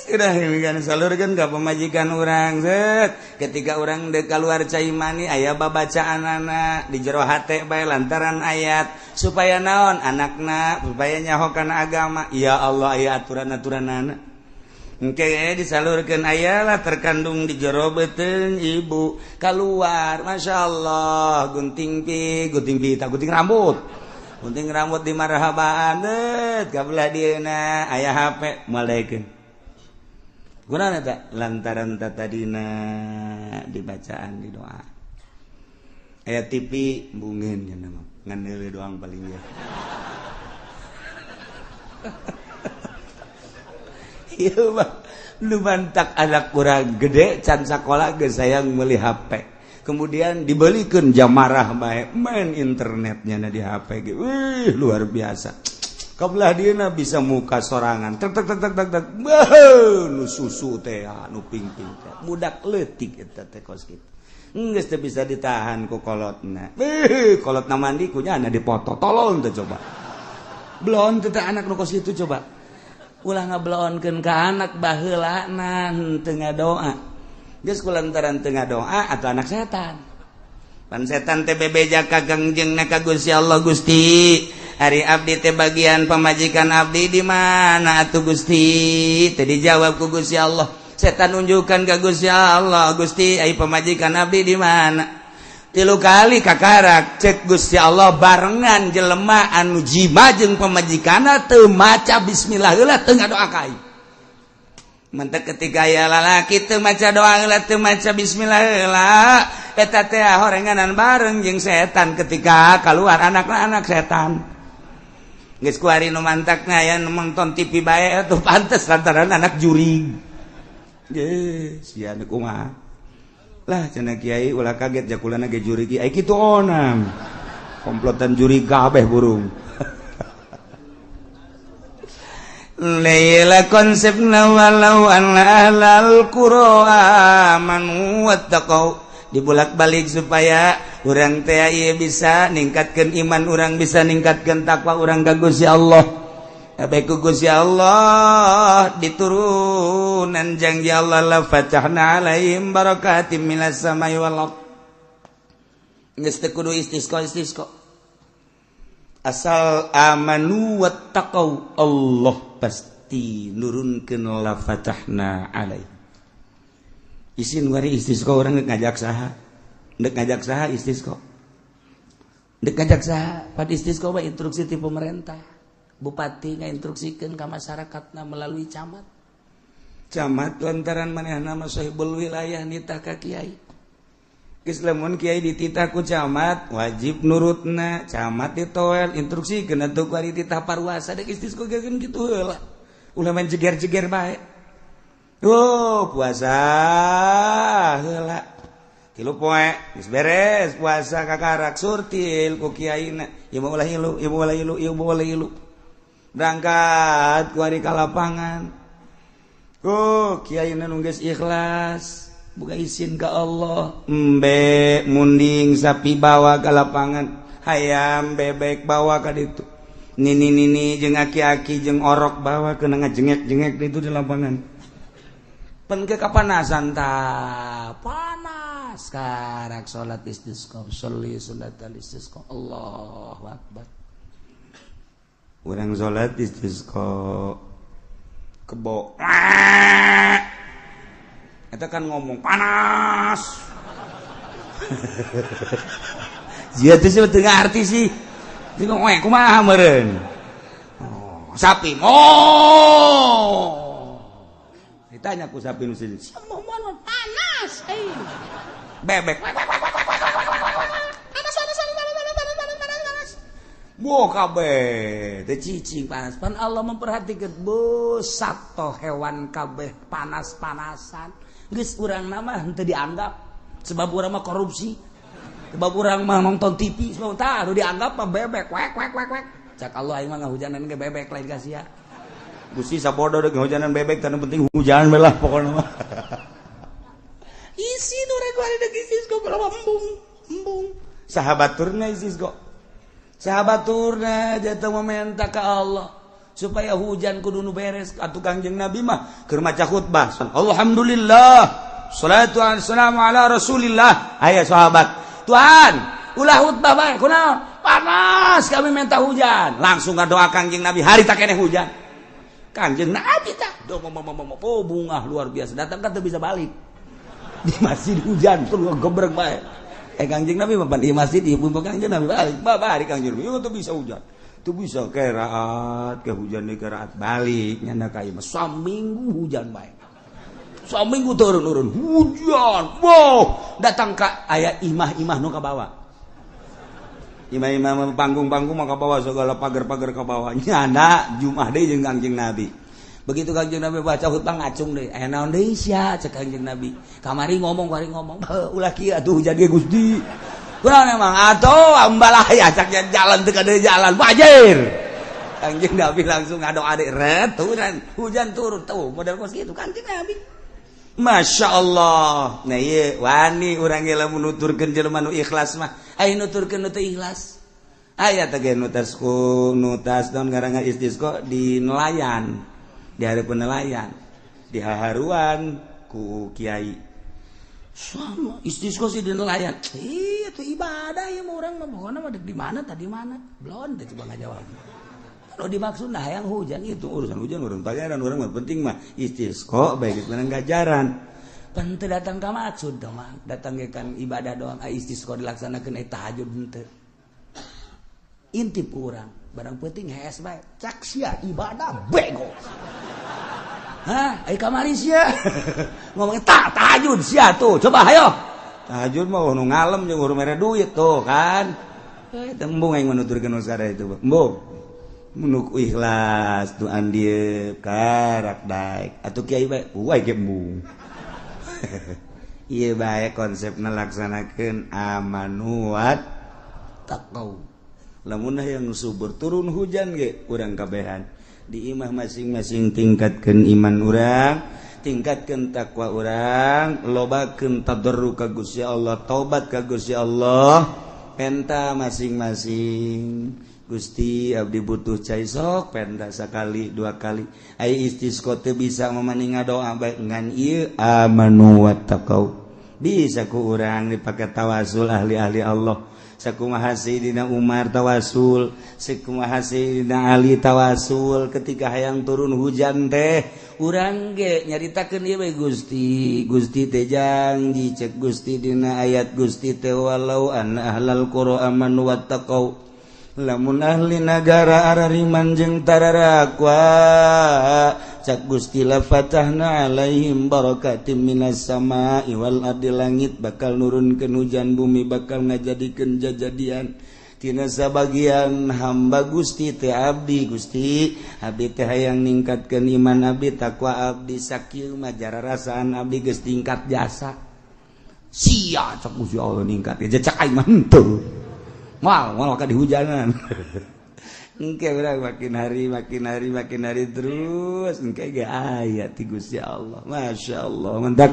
Sudah demikian salurkeun ka pamajikan urang set. Ketika urang deuk kaluar cai mani aya babacaanana di jero hate bae lantaran ayat supaya naon anakna supaya nyaho kana agama. Ya Allah aya aturan-aturanana. Engke disalurkeun ayalah terkandung di jero beuteung ibu keluar masyaallah gunting pi tak gunting rambut. Gunting rambut di marhabaan deut ka belah dieuna aya HP malaikeun. Gunana tak lantaran tadina dibacaan di doa. Aya TV bungin cenah mah ngan deuleu doang paling ya. Ieu mah nu mantak anak urang gede can sakola geus sayang meuli HP. Kemudian dibelikeun jamarah bae main internetnya na di HP ge. Wih luar biasa. Kabelah dieuna bisa muka sorangan tek tek tek tek tek tek beuh nu susu teh nu pingping teh budak leutik eta teh kos kitu geus teu bisa ditahan ku kolotna beuh kolotna mandi ku nyana dipoto tolong teh coba belon teh anak nu kos kitu coba ulah ngabelonkeun ka anak baheulana teu ngadoa geus kulantaran teu ngadoa atuh anak setan pan setan teh bebeja ka gangjengna ka Gusti Allah. Gusti ari abdi teh bagian pamajikan abdi di mana atuh Gusti? Teu dijawab ku Gusti Allah. Setan nunjukkan ka Gusti Allah, Gusti ai pamajikan abdi di mana? Tilu kali kakarak cek Gusti Allah barengan jelema anu jima jeung pamajikanna teu maca bismillah heula teu ngadoa ka aing. Mentek ketika aya lalaki teu maca doa heula teu maca bismillah heula eta teh horenganan bareng jeung setan ketika keluar anakna anak setan. Geus kuari nu mantakna aya nu nonton TV bae atuh pantes lantaran anak jurig. Ge sia nu kumaha. Lah cenah kiai ulah kaget jakulana ge jurig ai kitu onam. Komplotan jurig kabeh burung. Laila konsepna walau anna ahlal qura amanu wattaqau dibulak-balik supaya urang teh ieu bisa ningkatkeun iman urang bisa ningkatkeun takwa urang ka Gusti Allah. Bae ku Gusti Allah diturunan janji Allah la fatahna alaihim barakatim minas samai wal ard. Geus teu kudu istisqa. Asal amanu wattaqau Allah pasti nurunkeun la fatahna alaihim. Isin wari istisqa urang geus ngajak saha? Ndek ngajak saha istisqa? Ndek ngajak saha? Pad istisqa mah instruksi ti pemerintah. Bupati ngainstruksikeun ka masyarakatna melalui camat. Camat lantaran manehna mah sahibul wilayah nitah ka kiai. Geus lamun kiai dititah ku camat wajib nurutna, camat ditoel instruksikeun atuh kuari titah parwasa dek istisqa ge kitu heula. Ulah main jeger-jeger bae. Oh, puasa heula. Tilu poe geus beres puasa kakarak surtil ku kiaina. Ieu mah ulah ilu, ieu mah ulah ilu, ieu mah ulah ilu. Berangkat kuari ka lapangan. Oh, kiaina nu geus ikhlas, buka izin ka Allah. Embe munding sapi bawa ka lapangan, hayam bebek bawa ka ditu. Nini-nini jeung aki-aki jeung orok bawa keuna ngajengek-jengek ditu di lapangan. Pen ke kapanasan ta panas karak salat istisqa sholli salat istisqa Allahu akbar. Urang salat istisqa kebo eta kan ngomong panas. Jia teh sih teu ngarti sih. Jeung we kumaha meureun. Oh, sapi oh. Ditanya ku sapi nu sini. Panas eh. Bebek. Panas panas panas panas panas panas panas. Wah, kabeh teu cicing panas. Pan Allah memperhatikan bu sato hewan kabeh panas-panasan. Geus urang nama henteu dianggap sebab urang mah korupsi. Sebab urang mah nonton TV, sebab tah dianggap mah bebek wek wek wek wek. Cak Allah, aing mah ngahujanan ge bebek lain ka sia. Gusti sabodo deuk ngahujanan bebek, teu penting hujan we lah pokona mah. Isi nu rek bari deuk istisqo berapa embung embung. Sahabat turna istisqo. Sahabat turna jatuh meminta ke Allah supaya hujan kudu nu beres. Atuh Kangjeng Nabi mah keur maca khutbah. Alhamdulillah. Salatu wassalamu ala Rasulillah. Aya sahabat, "Tuhan, ulah khutbah bae, kunaon? Panas, kami minta hujan." Langsung ngadoa Kangjeng Nabi, hari tak keneh hujan. Kangjeng Nabi tak do oh bungah luar biasa. Datang kan teu bisa balik. Di masjid hujan terus gebrek bae. Eh, Kangjeng Nabi mah di masjid ieu pun Kangjeng Nabi balik. Babari Kangjeng Nabi, teu bisa hujan. Teu bisa keraat, ke hujan deui keraat balik nyanda ka ieu mah saminggu hujan bae. Saminggu turun-turun hujan. Wow, datang ka aya imah-imah nu ka bawah. Imah-imah panggung-panggung mah ka bawah, segala pagar-pagar ka bawah. Nyanda Jumat deui jeung Kangjeng Nabi. Begitu Kangjeng Nabi baca khutbah ngacung deui. "Aya naon deui sia?" cek Kangjeng Nabi. "Kamari ngomong, kamari ngomong. Ulah kieu atuh hujan ge Gusti." "Kunaon emang?" "Atuh ambalaya cak jalan teu kade jalan banjir." Kangjeng Nabi langsung ngadoa deui, ret hujan, hujan turun tuh model kos kitu Kangjeng Nabi. Masya Allah. Nah iya, wani urang ge lamun nuturkeun jelema nu ikhlas mah. Aya nuturkeun nu teu ikhlas. Aya teh ge nutas ku nutas naon ngaranna istisqa di nelayan. Di hareupeun nelayan. Di haharuan ku kiai. Sama istisqa sih di nelayan. Iya itu ibadah ya urang mah pokona mah di mana tadi mana. Belum teh coba ngajawab. Kalau dimaksud nah yang hujan itu urusan hujan urang pangeran, urang mah penting mah istisqa baik menang gajaran. Pan teu datang ka maksud teh mah, datang ge kan ibadah doang, ah istisqa dilaksanakeun eta tahajud henteu. Intip urang, barang penting hees bae. Cak sia ibadah bego. Hah, ai kamari sia. Ngomong tak tahajud sia tuh, coba hayo. Tahajud mah nu ngalem jeung urang mere duit tuh kan. Eh, tembung aing menuturkeun sada itu. Embung. Menuk ikhlas tuh andi karak daek atuh kiai bae uai ge embung. Ieu bae konsepna laksanakeun amanu wat taqau. Lamun hayang subur turun hujan ge urang kabehan di imah masing-masing tingkatkeun iman urang, tingkatkeun takwa urang, lobakeun tadarru ka Gusti Allah, taubat ka Gusti Allah, penta masing-masing. Gusti abdi butuh cai, sok penta sakali dua kali. Ai istisqa teu bisa memaning ngadoa bae ngan ieu amanu wattaqau bisa ku urang dipake tawasul ahli-ahli Allah. Sakumaha Sayyidina Umar tawasul, sakumaha Sayyidina Ali tawasul ketika hayang turun hujan teh. Urang ge nyaritakeun ieu we, Gusti, Gusti teh janji, cek Gusti dina ayat Gusti teh, walau anna ahlal qura amanu wattaqau, lamun ahli nagara arariman jeung tararakwa, cak Gusti, la fatahna alaihim barakatim minas sama'i wal ardi, langit bakal nurunkeun hujan, bumi bakal ngajadikeun jajadian tina sabagian hamba Gusti teh. Abdi Gusti, abdi teh hayang ningkatkeun iman abdi, takwa abdi, sakieu mah jararasaan abdi geus tingkat jasa sia. Cak Gusti Allah ningkat cak aing mah henteu, moal moal ka dihujanan. Engke urang makin hari makin hari makin hari terus engke ge aya ti Gusti Allah. Masya Allah, mendak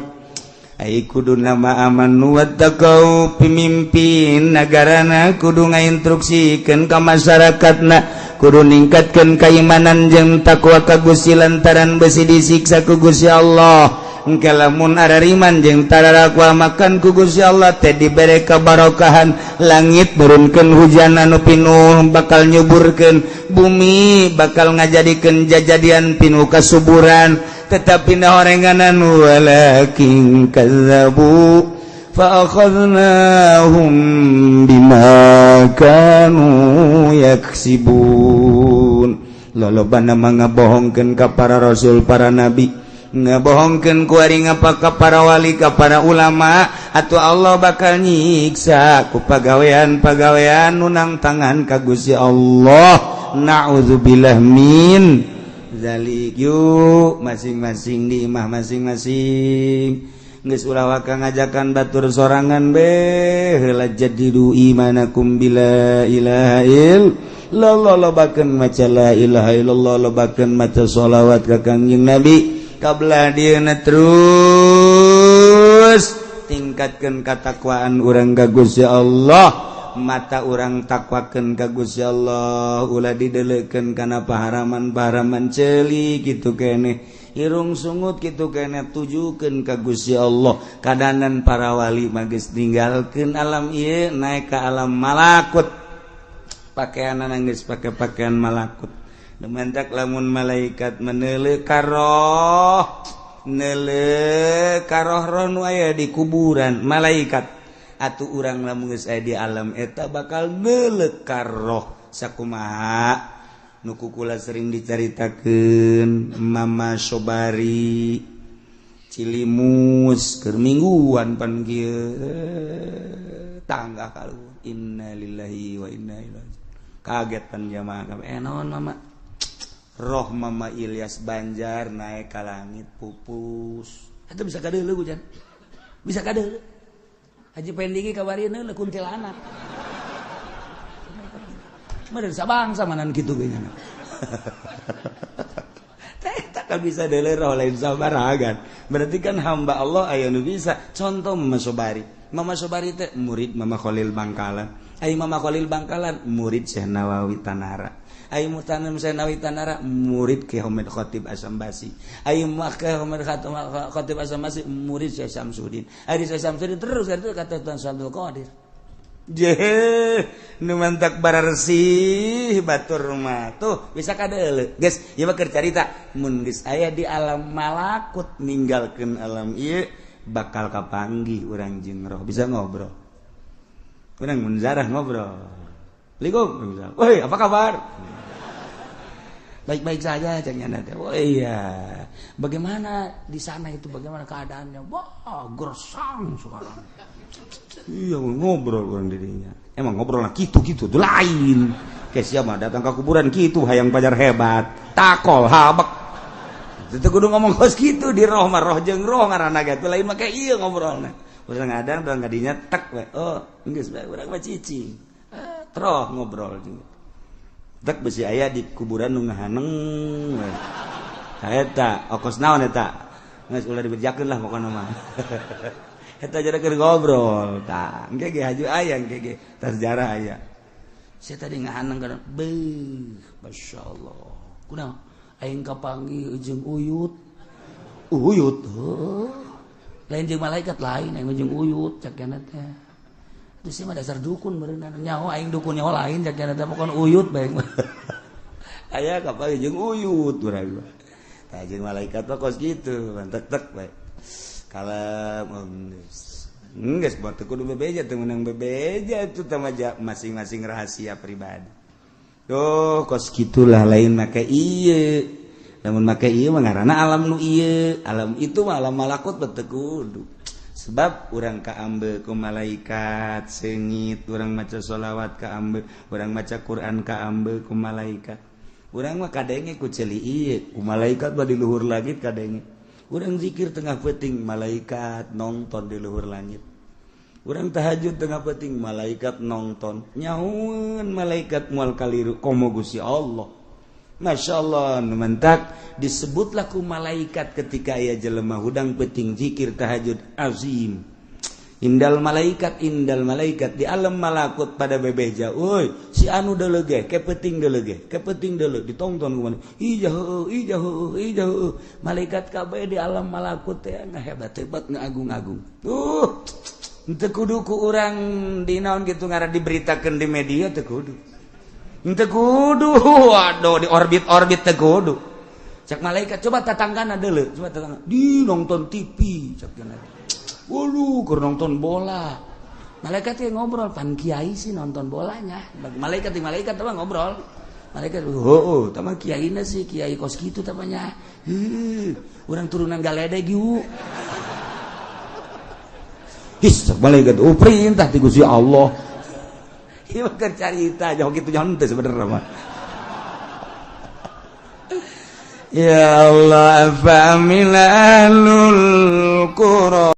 ai kudu nama amanu wattaqau. Pemimpin negarana kudu ngainstruksikeun ka masyarakatna kudu ningkatkeun keimanan jeung takwa ka Gusti lantaran besi disiksa ku Gusti Allah. Engke lamun arariman jeung tararakwa makan ku Gusti Allah teh dibere kabarokahan, langit nurunkeun hujan anu pinuh bakal nyuburkeun bumi, bakal ngajadikeun jajadian pinuh kasuburan. Tetapi na orenganan, walakin kazzabu fa akhadnahum bima kanu yaksibun. Lolobana mah ngabohongkeun ka para rasul, para nabi, ngabohongkeun kuari ngapa ka para wali, ka para ulama. Atuh Allah bakal nyiksa ku pagawean-pagawean nu nangtangan ka Gusti Allah. Na'udzubillah min zalik. Yuk masing-masing di imah masing-masing geus ulah waka ngajakan batur sorangan be heula jadidu imanakum bila ilaha illallah, lobakeun maca la ilaha illallah, lobakeun maca sholawat ka Kangjeng Nabi kabla dieuna, terus tingkatkeun katakwaan urang ka Gusti Allah. Mata urang takwakeun ka Gusti Allah, ulah dideleukeun kana paharaman-paharaman, ceuli kitu keneh, irung sungut kitu keneh, tujukeun ka Gusti Allah. Kadanan para wali mah geus ninggalkeun alam ieu, naik ka alam malakut, pakaian geus pake pakaian malakut. Dementak lamun malaikat meneuleuh karoh, neuleuh karoh roh nu aya di kuburan malaikat, atuh urang lamun geus aya di alam eta bakal neuleuh karoh sakumaha nu kukula sering dicaritakeun Mama Sobari Cilimus keur mingguan pan kieu tangga kalu innalillahi wa inna ilaihi. Kaget pan jamaah kabeh, naon mama? Roh Mama Ilyas Banjar naik ka langit pupus. Eta bisa kadeuleu hujan, bisa kadeuleu. Haji Pendingi kabarieun heula kuntilanak. Meureun sabangsa manan kitu ge nya. Teh tak bisa deuleu roh lain sabaragan. Berarti kan hamba Allah aya nu bisa. Contoh Mama Sobari. Mama Sobari teh murid Mama Khalil Bangkalan. Ai Mama Khalil Bangkalan murid Syekh Nawawi Tanara. Ai mutanam Syekh Nawawi Tanara murid Ki Hamid Khatib Asambasi. Ai Ki Hamid Khatib Asambasi murid Syekh Samsudin. Ai Syekh Samsudin terus itu kata Tuan Abdul Qadir. Jeh, nu mantak bararsih batur mah. Tuh bisa kadeuleu. Geus, ieu mah keur carita mun geus aya di alam malakut ninggalkeun alam ieu bakal kapanggih urang jeung roh, bisa ngobrol. Urang mun zarah ngobrol. Assalamualaikum. Woi, apa kabar? Baik-baik saja cek teh. Oh iya. Bagaimana di sana itu, bagaimana keadaannya? Wah, gersang sekarang. Iya, ngobrol orang dirinya. Emang ngobrol lah gitu-gitu tuh lain. Kayak siapa datang ke kuburan gitu hayang pajar hebat. Takol habek. Itu kudu ngomong kos gitu di roh mah roh jeung roh ngaranna ge lain mah kayak iya ngobrolna. Urang ngadang urang kadinya tek we. Oh, geus bae urang mah cicing. Troh ngobrol juga. Tek besi aya di kuburan nu ngahaneng we. Eta okos naon eta? Geus ulah dibejakeun lah pokona mah. Eta jadi keur ngobrol tah. Engke ge haju aya engke ge tah sejarah aya. Saya tadi ngahaneng kana beuh, masyaallah. Kunaon? Aing kapanggih jeung uyut. Uyut heuh. Lain jeung malaikat lain, aing jeung uyut cak kana teh. Terus sih mah dasar dukun berenang nyaho aing dukun nyaho lain cak kana teh pokon uyut bae. Aya kapanggih jeung uyut urang mah. Tah jeung malaikat mah kos kitu, tek-tek bae. Kalem geus buat teu kudu bebeja, teu meunang bebeja itu tamaja masing-masing rahasia pribadi. Tuh kos gitulah lain make ieu. Lamun make ieu mah ngaranna alam nu ieu, alam itu mah alam malakut teu kudu. Sebab urang kaambe ku malaikat seungit, urang maca sholawat kaambe, urang maca Quran kaambe ku malaikat. Urang mah kadenge ku ceuli ieu, ku malaikat mah di luhur langit kadenge. Urang zikir tengah peuting malaikat nonton di luhur langit. Urang tahajud tengah peuting malaikat nonton. Nyahueun malaikat moal kaliru komo Gusti Allah. Masya Allah, nu mentak disebutlah ku malaikat ketika aya jelema hudang peuting zikir tahajud azim. Indal malaikat di alam malakut pada bebeja. Woi, si anu deuleu ge, ke peuting deuleu ge, ke peuting deuleu ditonton ku mana. Ija heueuh, ija heueuh, ija heueuh. Malaikat kabeh di alam malakut teh ngahebat-hebat, ngaagung-agung. Tuh, teu kudu ku urang di naon kitu ngaran diberitakeun di media teu kudu. Teu kudu, waduh di orbit-orbit teu kudu. Cak malaikat coba tatanggana deuleu, coba tatangga. Di nonton TV cak cenah. Waduh, keur nonton bola. Malaikat yang ngobrol, pan kiai sih nonton bolanya. Malaikat malaikat apa ngobrol. Malaikat, oh, tama kiaina sih, kiai kos kitu tamanya. Heuh, urang turunan galedeg yuk. His malaikat oh perintah ti Gusti Allah. Ieu mah keur carita jauh kitu jauh teh sebenarnya mah. Ya Allah, afamil ahlul qura